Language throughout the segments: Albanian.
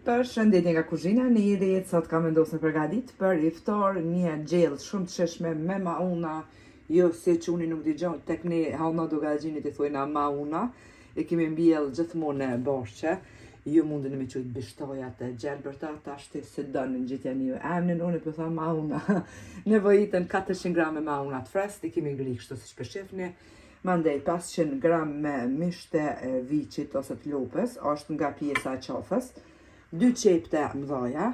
Përshëndetje nga kuzhina, Nirit, sot kam vendosur me përgatit për iftar një gjellë shumë të shijshme me mauna, jo si e quni nuk di gjo, tek ne hallna Dukagjinit i thojna mauna, e kemi mbjell gjithmonë në bahçe, ju mundeni me qujtë bishtajat e gjelbërta, tashti si doni ngjitjani ju emnin, unë po tham mauna, nevojiten 400 gram mauna të freskët, i kemi gri kështu siç po shifni, Mandej 500 gram me mish të viçit ose të lopës, është nga pjesa e qafës, dy qepë të mdhaja,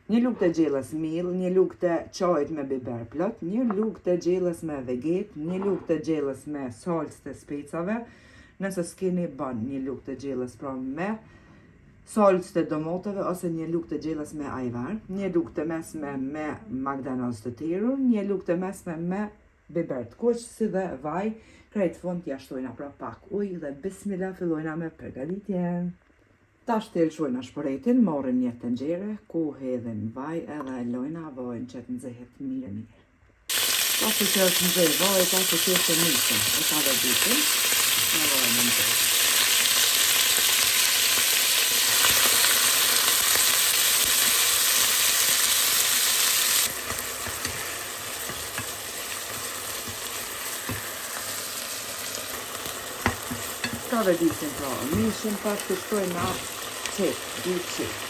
një lugë të gjellës mill, një lugë të çajit me biber plot, një lugë të gjellës me vegetë, një lugë të gjellës me salcë të specave, nëse s'keni bën një lugë të gjellës pra me salcë të domoteve ose një lugë të gjellës me ajvar, një lugë të mesme me magdanoz të terur, një lugë të mesme me biber të kuq si dhe vaj, krejt fund ja shtojna pra pak ujë dhe bismillah fillojna me përgatitjen. Tash e lëshojna shporetin, marrim një tenxhere ku hedhim vaj edhe e lojna vajin që të nxehet mirë mirë. Pasi që është nxeh vaji, tash e qesim mishin, e kaverdisim në vajin e nxehtë. Kaverdisim pra mishin, tash të shtojmë qepë, dy qepë.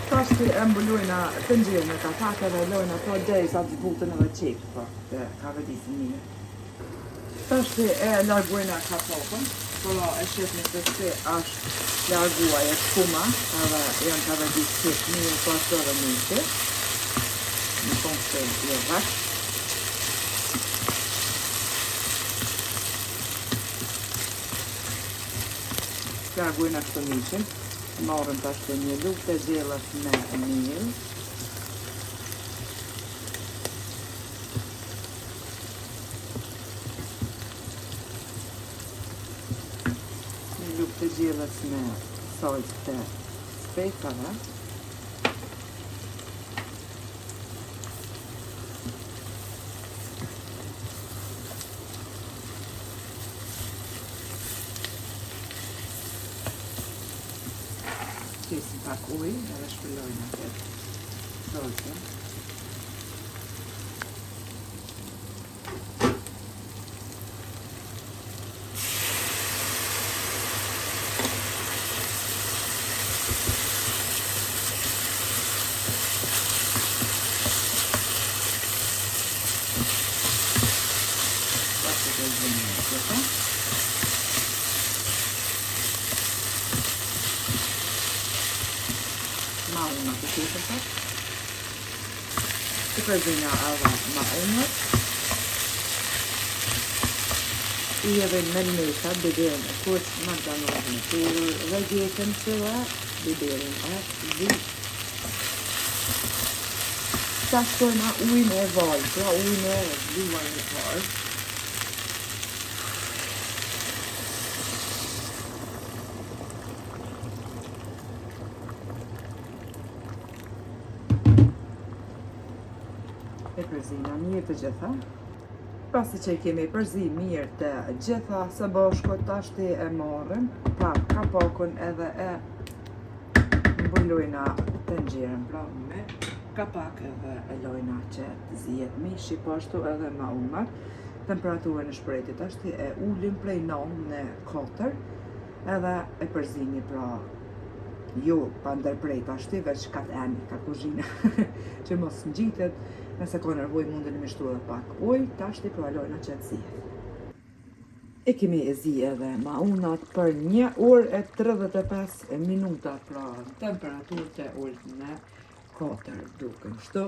Tashti e mbulojna tenxheren me kapak edhe e lojna pra derisa të zbuten edhe qepët pra të kaverdisin mirë. Tashti e largojna kapakun, pra e shihni se si është largu ajo shpuma edhe janë kaverdis qepët mirë po ashtu edhe mishi. Në fund të jo vesh. Largojna kështu mishin. Marrim tashti një lugë të gjellës me miell. Një lugë të gjellës me salcë të specave. Qesim pak ujë edhe shpërlajmë atë salcën. Mauna të qesim pak. I përzijna edhe maunat. I hedhim mëlmesat, biberin e kuq, magdanozin e terur, vegetën si dhe biberin e zi. Ta shtojna ujin e valë, pra ujin e vluar më parë. E përzina mirë të gjitha. Pasi që i kemi përzi mirë të gjitha së bashku, tashti e marrim prap kapakun edhe e mbulojna tenxheren pra me kapak edhe e lojna që të zihet mishi, po ashtu edhe maunat. Temperaturën e shporetit tashti e ulim prej 9 në 4 edhe e përzini pra jo pa ndërprej tashti veç kat eni, ka kuzhina që mos ngjitet nëse ka nevojë mundeni me shtu edhe pak ujë tashti pra lojna që të zihet. E kemi e zi edhe maunat për një orë e 35 minuta, pra temperaturë të ulët në 4 duken kështu.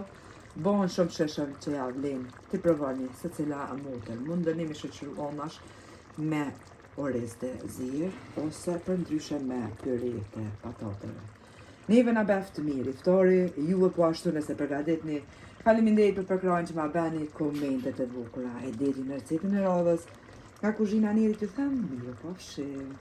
Bëhen shumë shijshëm që ja vlen t'i provoni secila motër. Mundeni me shoqëru anash me oriz të zier ose përndryshe me pyre të patateve. Neve na beftë mirë iftari, juve po ashtu nëse përgatitni. Faleminderit për përkrahjen që ma beni komentet e bukura e deri në recetën e radhës. Nga kuzhina Nerit ju them, mirupafshim.